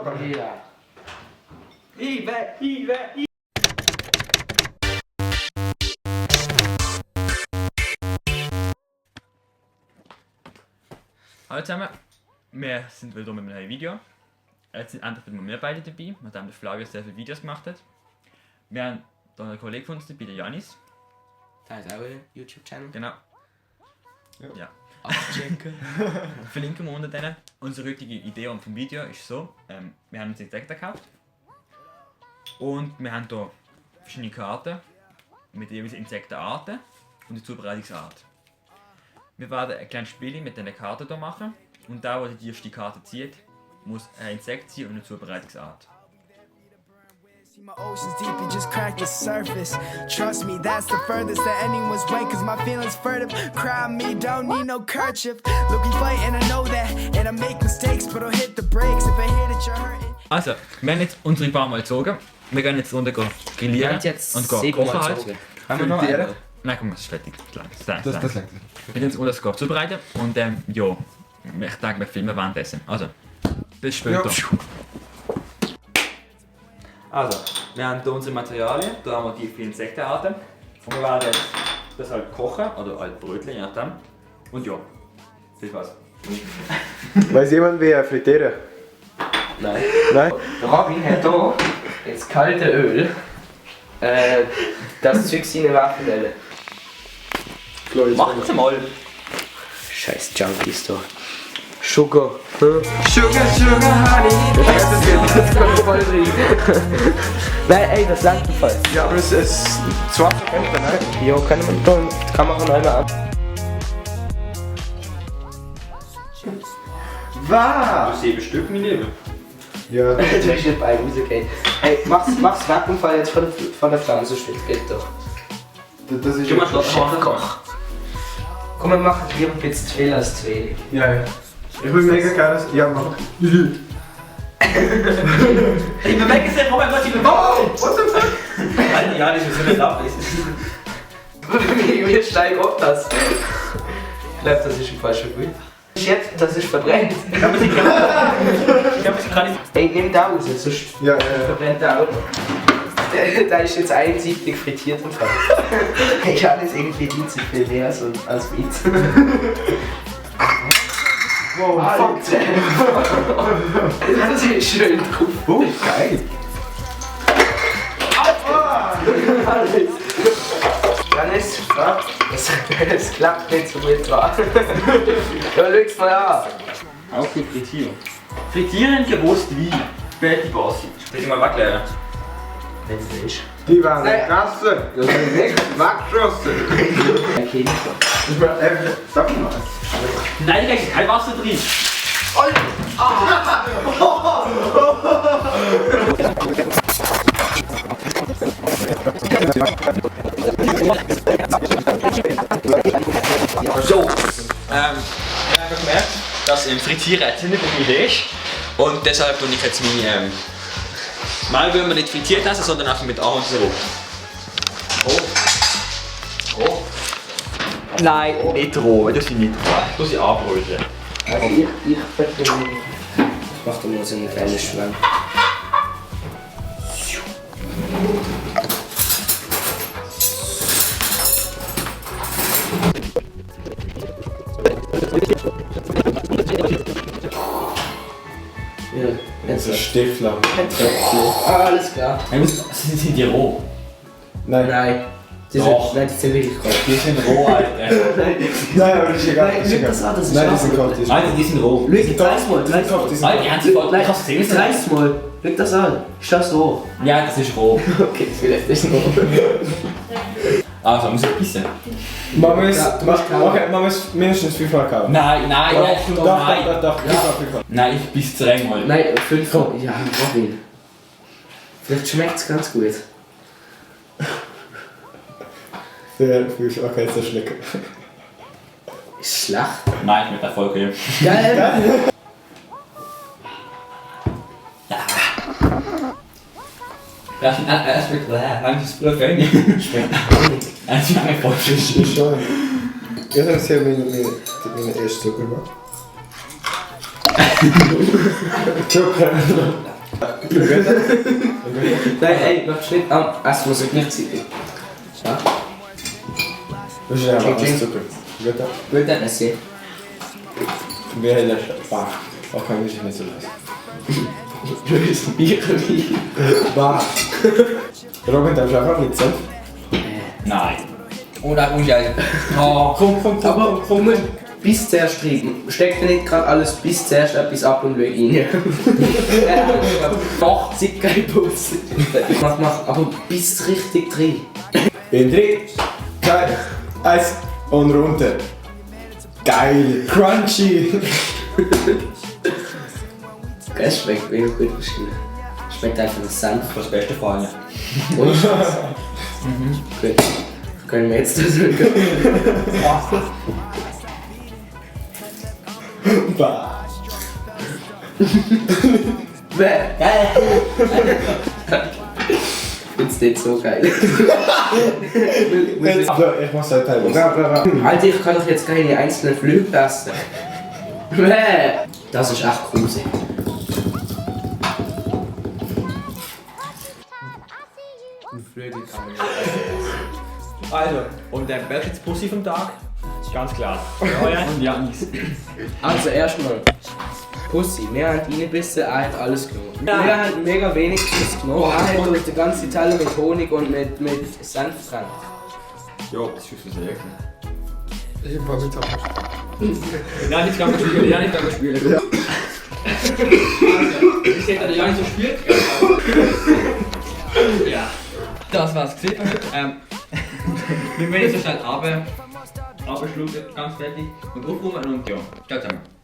Ja. Hallo zusammen, wir sind wieder mit einem neuen Video. Jetzt sind endlich wieder wir beide dabei, nachdem der Flavio sehr viele Videos gemacht hat. Wir haben hier einen Kollegen von uns dabei, der Janis. Da ist auch ein YouTube-Channel. Genau. Ja. Abchecken. Verlinken wir unter denen. Unsere heutige Idee vom Video ist so, wir haben uns Insekten gekauft. Und wir haben hier verschiedene Karten mit jeweils Insektenarten und der Zubereitungsart. Wir werden ein kleines Spiel mit diesen Karten hier machen. Und der, der die erste Karte zieht, muss ein Insekt ziehen und eine Zubereitungsart. See my oceans deep, you just cracked the surface. Trust me, that's the furthest that anyone's way. Cause my feelings furtive. Cry me, don't need no kerchief. Looking fight and I know that. And I make mistakes, but I'll hit the brakes if I hear that you're hurting. Also, wir haben jetzt unsere Bar mal gezogen. Wir gehen jetzt runter grillieren und kochen halt. Haben wir noch einen? Nein, komm, das ist fertig. Das Das längt. Wir gehen jetzt unten zubereiten und ja, ich denke, wir filmen währenddessen. Also, bis später. Ja. Also, wir haben hier unsere Materialien, da haben wir die vielen Insektenarten. Und wir werden jetzt das halt kochen, oder halt Brötchen, je nachdem. Und ja, viel Spaß. Weiß jemand, wie frittieren? Nein. Nein? Robin hat hier ins kalte Öl das Zeug reinwerfen wollen. Macht's mal! Scheiß Junkies da. Sugar. Sugar, honey. Das kommt voll rein. Nein, ey, das langt im Fall. Ja, aber es ist 20 Kämpfe, ne? Jo, kann man da die Kamera noch einmal an. Was? 7 Stück, mein Lieber. Ja. Du hast nicht bei rausgehen. Hey, mach's weg und fall jetzt von der Flamme, so schnell geht doch. Das ist Chefkoch. Komm, wir machen lieber ein bisschen zu viel als zu wenig. Ja. Ich will mega gerne. Ja, mach. Ich bin weggesehen, oh mein Gott, ich bin What the fuck? Alter, ja, das ist so eine Lappe. Wir steigen auf das. Ich glaube, das ist im Fall schon gut. Jetzt, das ist verbrennt. Ich glaube, sie kann nicht. Ey, nimm da raus, sonst Ja. verbrennt der auch. Da ist jetzt einseitig frittiert im Fall. Ich habe jetzt irgendwie dienstlich viel mehr als Witz. Wow, fuck. Das ist schön drauf. Oh, geil. Janis, ja, es klappt nicht so gut dran. Ja, schau's mal an. Auch für Frittieren. Frittieren gewusst wie. Späte Basis. Soll ich mal wegleeren? Wenn es ist. Die waren krasse. Das sind nicht weggeschossen. Okay, nicht so. Darf ich mal? Nein, da ist kein Wasser drin. So, ich habe gemerkt, dass Frittieren jetzt nicht eine Idee ist. Und deshalb tue ich jetzt meine mal wollen wir nicht frittiert essen, sondern einfach mit Ahornsirup. Oh. Nein, nicht roh, das sind nicht roh. Das sind Anbrötchen. Also ich verstehe. Ich mach da mal so einen kleinen Schwamm. Ja, Das ist Stifler. alles klar. Sind die roh? Nein. Nein. Die Doch. sind wirklich kalt. Die sind roh, Alter. Nein, aber das ist egal. Nein, schau das an, das ist Nein, die scharf. sind kalt. Alter, die sind roh. Schau, dreis mal. Alter, die haben sie voll. Ich hab's gesehen. Dreis mal. Schau das an. Ist das so? Ja, das ist roh. Okay, vielleicht ist es noch. Also, muss ich pissen? Man muss, Ja, du musst okay, man muss mindestens 5-mal kaufen. Nein, nein, nein, Doch, nein. 5-mal. Nein, ich bis streng mal. Nein, 5 von. Ja, Robin. Vielleicht schmeckt es ganz gut. Okay, jetzt ist schlecker. Ist schlecht. Nein, mit Erfolg hier. Geil! Ja, es schmeckt manches Blöcke. Schmeckt. Es schmeckt voll frisch. Ist schon. Ich habe jetzt hier meine erste Zucker gemacht. Zucker. Nein, ey, mach Schnitt an. Es muss gleichzeitig. Ja. Das ist ja mal alles Zucker. Gut, Gut, dann ist sie. wir haben das. Bah. Auch kann ich nicht so lassen. Du bist ein Bierchen. Bah. Robin, darfst du einfach mit Senf? Nein. Oh, da muss ich halt. Oh, Komm. Aber komm, bis zuerst trinken. Steck dir nicht gerade alles bis zuerst etwas ab und leg rein. Doch, sieht kein Puls. Mach, aber bis richtig drin. In 3, 2, 1 und runter. Geil, crunchy. Es schmeckt mega gut wahrscheinlich. Schmeckt einfach nach Senf. Das Beste von allen. Ohne Scheiß. Gut. Können wir jetzt das Bah. Geil! Find's nicht so geil. Also, ich muss halt teilweise. Alter, ich kann doch jetzt keine einzelnen Flüge essen. Das ist echt grusig. Flügel kann man nicht essen. Also, und der wer ist jetzt Pussy vom Tag? Ganz klar. Florian und Janis. Also erstmal Pussy, wir haben reingebissen, er hat alles genommen. Ja. Wir haben mega wenig Kuss genommen, er hat durch die ganze Teile mit Honig und mit Senf dran. Ja, das ist für sehr. Ich hab mit Ja, nicht ganz spielen, ja, nicht ganz spielen. Ja. Ich hätte ja nicht so gespielt. Ja. Das war's gesehen für heute. Wir werden jetzt so schnell abschlucken, ganz fertig und aufräumen und ja. Ciao zusammen.